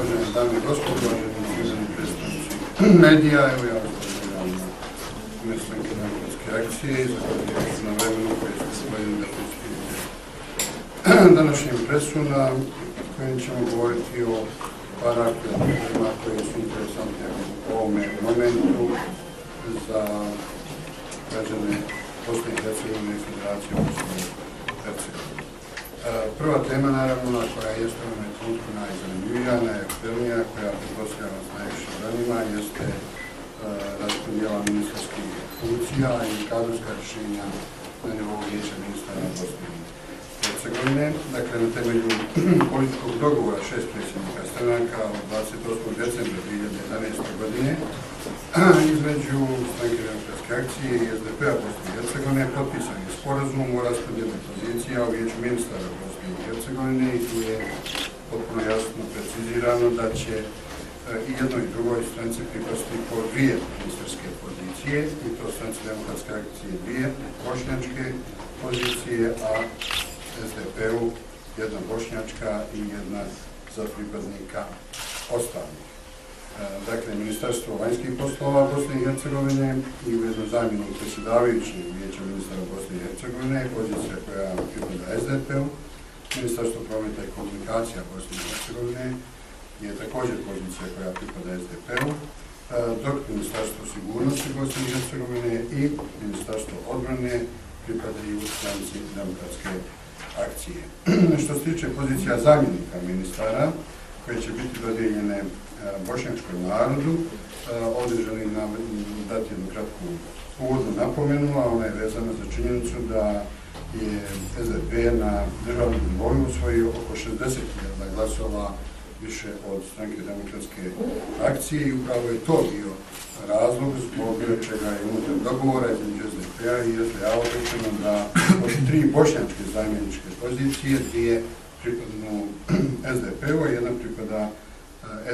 uvažene dame i gospodo, uvaženi predstavnici medija, evo ja vas pozdravljam na umjestanke demokratske akcije i zahvaljujem se na vremenu koje ste svojili da prispite današnjim presuna kojim ćemo govoriti o par aktualnih tema koje su interesantne u ovome momentu za građane Bosne i Hercegovine i Federacije Bosne i Hercegovine. Prva tema, naravno, koja je u ovome trenutku najzanimljivija, najaktualnija, koja pretpostavlja nas najviše zanima, jeste raspodjela ministarskih funkcija i kadrovska rješenja na nivou vijeća ministara Bosne i Hercegovine. Dakle, na temelju političkog dogovora 6 predsjednika stranaka od 28. decembra 2011. godine između Stranke demokratske akcije i SDA Bosne i Hercegovine potpisan je sporazum o raspodjeli pozicija u vijeću ministara Bosne i Hercegovine i tu je potpuno jasno precizirano da će i jednoj i drugoj stranci pripasti po 2 ministarske pozicije i to Stranci demokratske akcije 2 bošnjačke pozicije, a SDP-u jedna bošnjačka i jedna za pripadnika ostalih. Dakle, Ministarstvo vanjskih poslova Bosne i Hercegovine i ujedno zamjenik predsjedavajući vijeća ministara Bosne i Hercegovine, pozicija koja pripada SDP-u. Ministarstvo prometa i komunikacija Bosne i Hercegovine je također pozicija koja pripada SDP-u, dok Ministarstvo sigurnosti Bosne i Hercegovine i Ministarstvo odbrane pripadaju Stranci demokratske akcije. Što se tiče pozicija zamjenika ministara, koje će biti dodijeljene bošnjačkom narodu, ovdje želim dati jednu kratku uvodnu napomenu, a ona je vezana za činjenicu da je SDP na državnom nivou usvojio oko 60.000 glasova više od Stranke demokratske akcije i upravo je to bio razlog zbog čega je unutar dogovora između SDP-a i SDA odlučeno da od 3 bošnjačke zamjeničke pozicije 2 pripadnu SDP-u, a jedna pripada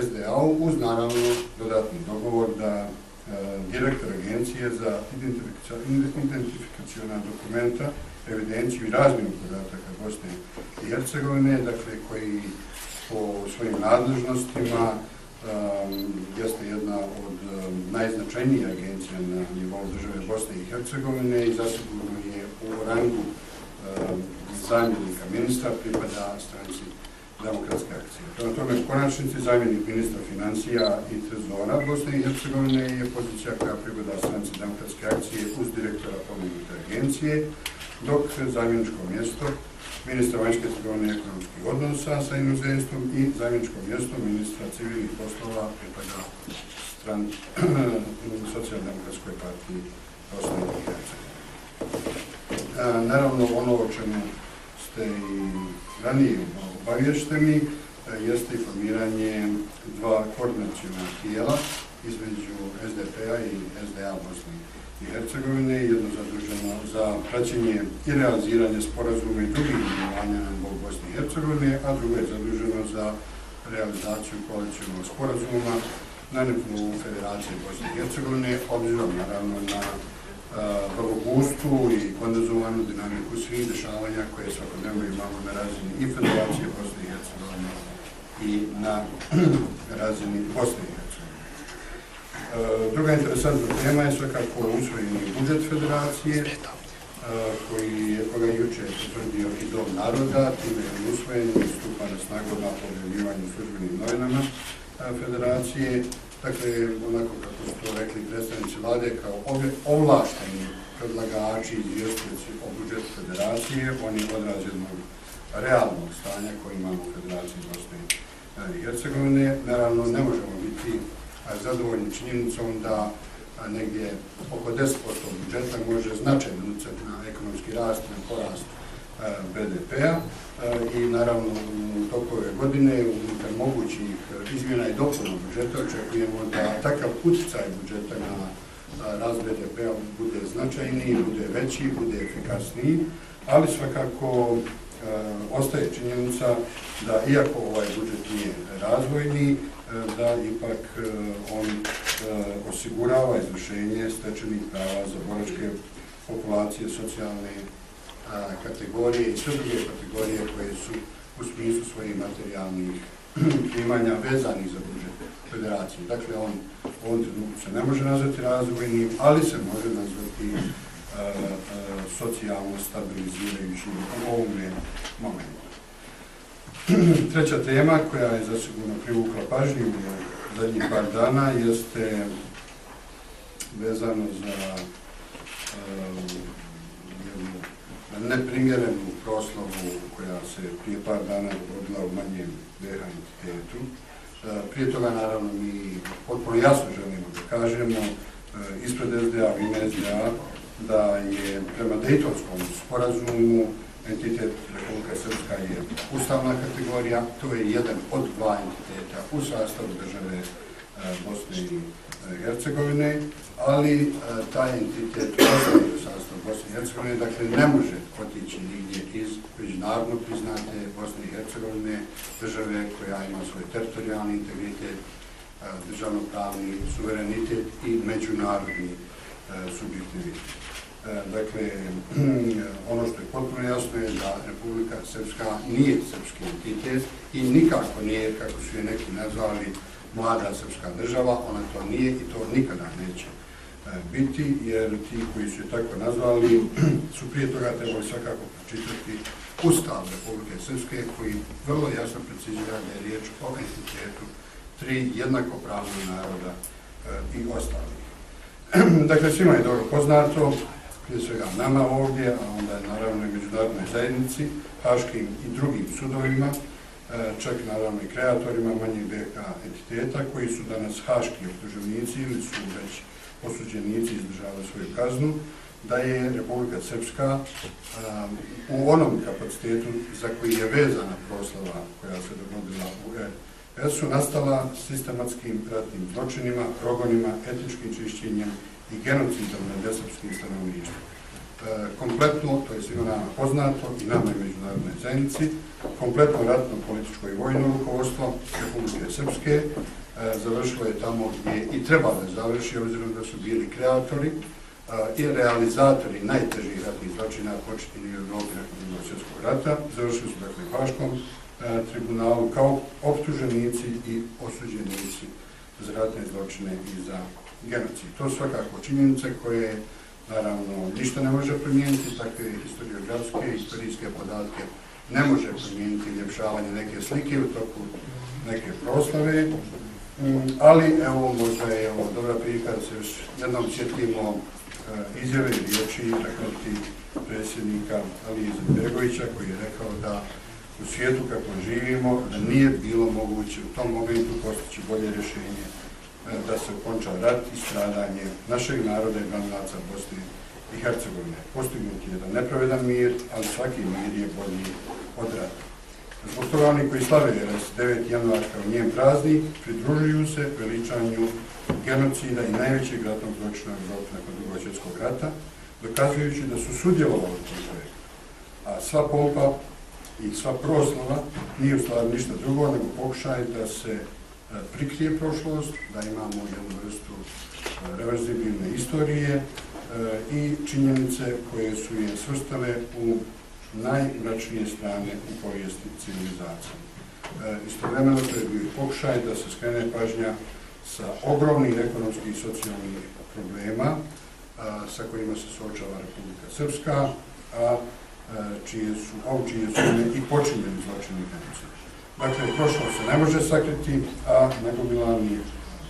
SDA-u, uz naravno dodatni dogovor da direktor Agencije za identifikaciona dokumenta, evidenciju i razmjenu podataka Bosne i Hercegovine, dakle koji po svojim nadležnostima jeste jedna od najznačajnijih agencija na nivou države Bosne i Hercegovine i zasigurno je u rangu zamjenika ministra pripada Stranci demokratske akcije. Prema tome, u konačnici zamjenik ministra financija i trezora Bosne i Hercegovine je pozicija koja pripada Stranci demokratske akcije uz direktora pomenute agencije, dok zamjeničko mjesto ministra vanjske trgovine i ekonomskih odnosa sa inozemstvom i zamjeničko mjesto ministra civilnih poslova pripada Socijaldemokratskoj partiji Bosne i Hercegovine. Naravno, ono o čemu ste i ranije obavješteni jeste i formiranje 2 koordinaciona tijela između SDP-a i SDA Bosne i Hercegovine, jedno zaduženo za praćenje i realiziranje sporazuma i drugih imenovanja na nivou Bosne i Hercegovine, a drugo je zaduženo za realizaciju koalicionog sporazuma na nivou Federacije Bosne i Hercegovine, obzirom naravno na vrlo gustu i kondenzovanu dinamiku svih dešavanja koje svakodnevno imamo na razini i Federacije Bosne i Hercegovine i na razini Bosne i Hercegovine. Druga interesantna tema je svakako usvojeni budžet Federacije, koga je jučer potvrdio i Dom naroda, time je usvojen i stupa na snagu na objavljivanju službenim novinama Federacije. Dakle, onako kako su to rekli predstavnici vlade, kao ovlašteni predlagači i izvjestitelji o budžetu Federacije, on je odraz jednog realnog stanja koje imamo u Federaciji Bosne i Hercegovine. Naravno, ne možemo biti zadovoljni činjenicom da negdje oko 10% budžeta može značajno utjecati na ekonomski rast i na porast BDP-a i naravno u toku ove godine unutar mogućih izmjena i dopuna budžeta očekujemo da takav utjecaj budžeta na rast BDP-a bude značajniji, bude veći, bude efikasniji, ali svakako ostaje činjenica da iako ovaj budžet nije razvojni, da ipak on osigurava izvršenje stečenih prava za boračke populacije, socijalne kategorije i sve druge kategorije koje su u smislu svojih materijalnih primanja vezanih za budžet federacije. Dakle, on u ovom trenutku se ne može nazvati razvojnim, ali se može nazvati socijalno stabilizirajućim u ovom momentu. Treća tema koja je zasigurno privukla pažnju u zadnjih par dana jeste vezano za jednu neprimjerenu proslavu koja se prije par dana dogodila u manjem BH entitetu. Prije toga, naravno, mi potpuno jasno želimo da kažemo ispred SDA i ime SDA da je prema Dejtonskom sporazumu entitet Republika Srpska je ustavna kategorija, to je jedan od dva entiteta u sastavu države Bosne i Hercegovine, ali taj entitet ostaje u sastavu Bosne i Hercegovine, dakle ne može otići nigdje iz međunarodno priznate Bosne i Hercegovine, države koja ima svoj teritorijalni integritet, državnopravni suverenitet i međunarodni subjektivitet. Dakle, ono što je potpuno jasno je da Republika Srpska nije srpski entitet i nikako nije, kako su je neki nazvali, mlada srpska država, ona to nije i to nikada neće biti, jer ti koji su je tako nazvali su prije toga trebali svakako pročitati Ustav Republike Srpske koji vrlo jasno precizira da je riječ o entitetu tri jednakopravna naroda i ostalih. Dakle, svima je dobro poznato, prije svega nama ovdje, a onda je naravno i međunarodnoj zajednici, haškim i drugim sudovima, čak naravno i kreatorima manjih BH entiteta koji su danas haški optuženici ili su već osuđenici izdržavaju svoju kaznu, da je Republika Srpska u onom kapacitetu za koji je vezana proslava koja se dogodila u RS-u nastala sistematskim ratnim zločinima, progonima, etničkim čišćenjem i genocidom nad nesrpskim stanovništvom. Kompletno, to je svima nama poznato i nama i međunarodnoj zajednici, kompletno ratno, političko i vojno rukovodstvo Republike Srpske završilo je tamo gdje i treba da završi, obzirom da su bili kreatori i realizatori najtežih ratnih zločina počinjenih u Evropi nakon Drugog svjetskog rata. Završili su dakle u Haškom tribunalu kao optuženici i osuđenici za ratne zločine i za genocid. To su svakako činjenice koje naravno ništa ne može promijeniti, takve historiografske i istorijske podatke ne može promijeniti ljepšavanje neke slike u toku neke proslave, ali evo možda je ovo dobra prilika da se još jednom sjetimo izjave i riječi takvoti predsjednika Alije Izetbegovića koji je rekao da u svijetu kako živimo da nije bilo moguće u tom momentu postići bolje rješenje da se okonča rat i stradanje našeg naroda i branilaca Bosne i Hercegovine. Postignut je jedan nepravedan mir, ali svaki mir je bolji od rata. Zbog toga oni koji slave 9. januar kao njen praznik pridružuju se veličanju genocida i najvećeg ratnog zločina u Evropi nakon Drugog svjetskog rata, dokazujući da su sudjelovali u tom projektu. A sva pompa i sva proslava nije u stvari ništa drugo nego pokušaj da se prikrije prošlost, da imamo jednu vrstu reverzibilne istorije i činjenice koje su je svrstale u najmračnije strane u povijesti civilizacije. Istovremeno to je bio pokušaj da se skrene pažnja sa ogromnih ekonomskih i socijalnih problema sa kojima se suočava Republika Srpska, a čije su i počinjeni zločini genocida. Dakle, prošlost se ne može sakriti, a nagomilani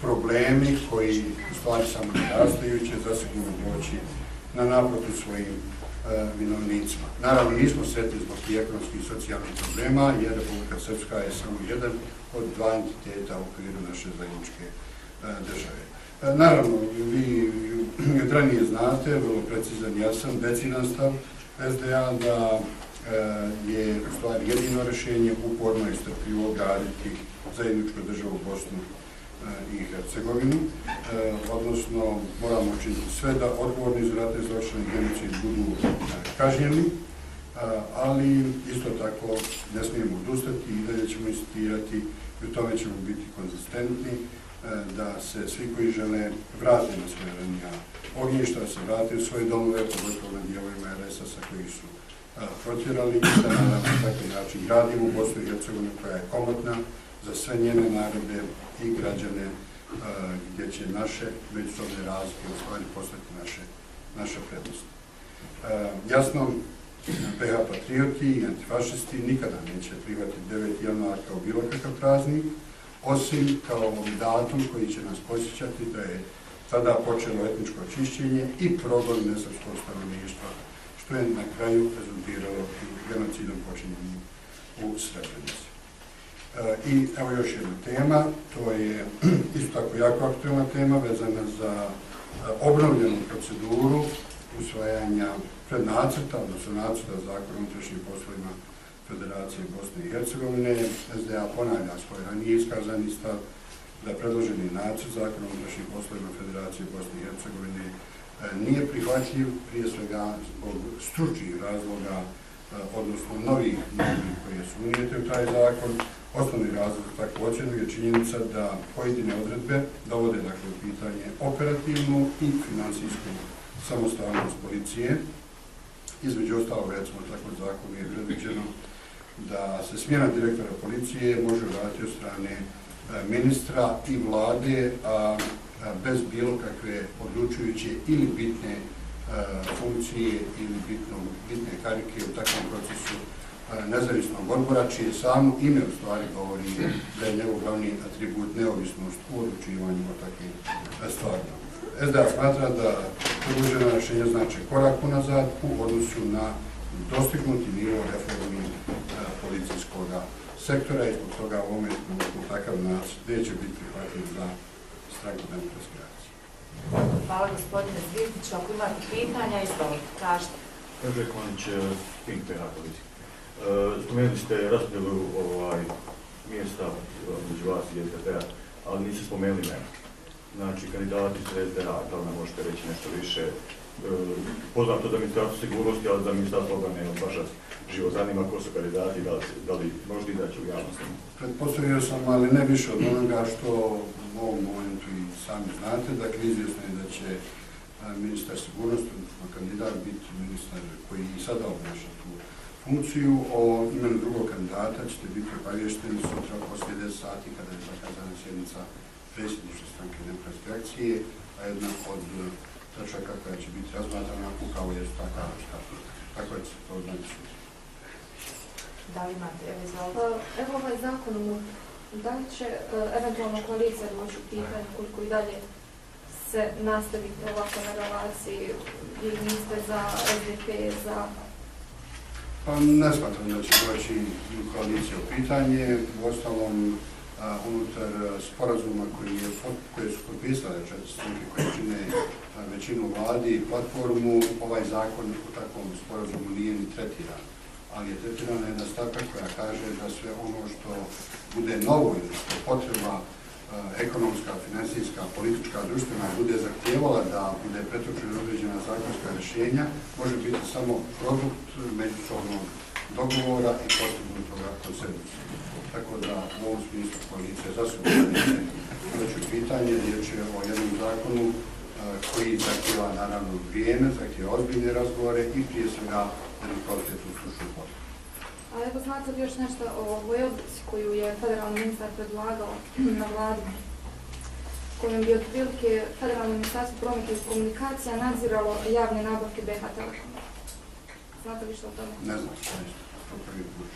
problemi koji u stvari samo narastaju će zasigurno doći na naplatu svojim vinovnicima. Naravno, nismo sretni zbog tih ekonomskih i socijalnih problema, jer Republika Srpska je samo jedan od dva entiteta u okviru naše zajedničke države. Naravno, vi od ranije znate, vrlo precizan, jasan, decidan stav SDA da je u stvari jedino rješenje uporno i strpljivo graditi zajedničku državu Bosnu i Hercegovinu, odnosno moramo učiniti sve da odgovorni za ratne zločine i genocid budu kažnjeni, ali isto tako ne smijemo odustati i dalje ćemo insistirati i u tome ćemo biti konzistentni da se svi koji žele vrate na svoje ranija ognjišta, da se vrate u svoje domove, pogotovo na dijelovima RS-a sa kojih su protjerali i da na takav način gradimo Bosnu i Hercegovinu koja je komotna za sve njene narode i građane, gdje će naše međusobne razlike u stvari postati naša prednost. Jasno, PH patrioti i antifašisti nikada neće prihvatiti 9. januar kao bilo kakav praznik, osim kao datum koji će nas posjećati da je tada počelo etničko čišćenje i progon nesrpskog stanovništva, što je na kraju rezultiralo genocidom počinjenim u Srebrenici. I evo još jedna tema, to je isto tako jako aktualna tema vezana za obnovljenu proceduru usvajanja prednacrta, odnosno nacrta zakona o unutrašnjim poslovima Federacije Bosne i Hercegovine. SDA ponavlja svoj ranije iskazani stav da predloženi nacrt zakona o unutrašnjim poslovima Federacije Bosne i Hercegovine nije prihvatljiv, prije svega zbog stručnih razloga, odnosno novih normi koje su unijete u taj zakon. Osnovni razlog takvu ocjenu je činjenica da pojedine odredbe dovode u pitanje operativnu i finansijsku samostalnost policije. Između ostalog, recimo, tako zakon je predviđeno da se smjena direktora policije može uraditi od strane ministra i vlade, a bez bilo kakve odlučujuće ili bitne funkcije ili bitne karike u takvom procesu nezavisnog odbora, čije samo ime u stvari govori da je njegov glavni atribut neovisnost u odlučivanju o takvim stvarima. SDA smatra da predložena rješenja znači korak unazad u odnosu na dostignuti nivo reformi policijskog sektora i zbog toga u ovome takav nacrt neće biti prihvatljiv za Stranku demokratske akcije. Hvala gospodine Zvizdiću. Ako imate pitanja, izvolite, tražite. Kaže Klanić, Pink PH policija. Spomenuli ste raspodjelu mjesta među vas i SDA, ali niste spomenuli mene. Znači, kandidati su SDA, da li nam možete reći nešto više? Poznam to za Ministarstvo sigurnosti, ali za Ministarstvo obrane baš živo zanima ko su kandidati, da li možete izaći u javnosti? Pretpostavio sam, ali ne više od onoga što u ovom momentu i sami znate. Dakle, izvjesno je da će ministar sigurnosti, odnosno kandidat, biti ministar koji i sada obnaša tu funkciju. O imenu drugog kandidata ćete biti obavješteni sutra poslije 10 sati kada je zakazana sjednica predsjedništva Stranke demokratske akcije, a jedna od tačaka koja će biti razmatrana upravo je takav statut. Tako je se to znači sutra. Da li imate, izvolite? Evo ovaj zakon, da li će eventualno koalicija doći u pitanje koliko i dalje se nastaviti ovako na relaciji i niste za SDP, za... Pa ne smatram da će doći koalicija u pitanje. U ostalom, unutar sporazuma koje su potpisale 4 stranke koje čine većinu vladi i platformu, ovaj zakon u takvom sporazumu nije ni tretiran. Ali je tretirana jedna stavka koja kaže da sve ono što bude novo ili što potreba ekonomska, finansijska, politička, društvena bude zahtijevala da bude pretočena određena zakonska rješenja, može biti samo produkt međusobnog dogovora i postignutoga konsenzusa. Tako da u ovom smislu koalicija zasigurno neće doći u pitanje, riječ je o jednom zakonu koji zahtijeva naravno vrijeme, zahtijeva ozbiljne razgovore i prije svega jednu kvalitetnu stručnu podlogu. A evo znate li još nešto o ovoj odluci koju je federalni ministar predlagao na vladi, kojom bi otprilike Federalno ministarstvo prometa i komunikacija nadziralo javne nabavke BH Telekoma? Znate li što o tome? Ne znam što je to prvi put.